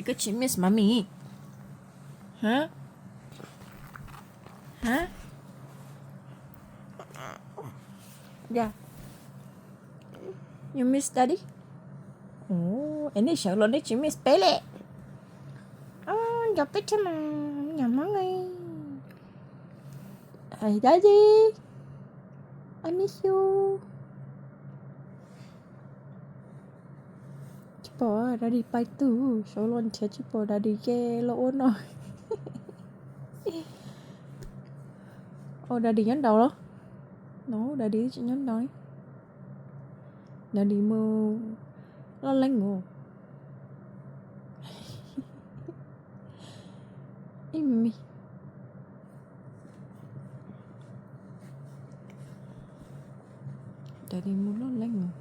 Koj tsis miss mami? Hab? Hab? Ya. You miss daddy? Es nej sawv los nej tsis miss peb le? Nco peb thiab mas, nyam Hmoob. Daddy, I miss you. Tsis pom daddy pais twg, sawv los nrhiav tsis pom daddy ces los ua no. Ua daddy nyob nraud los? No daddy tsis nyob nraud. Daddy mus loj leej os. Ib me, daddy mus loj leej os.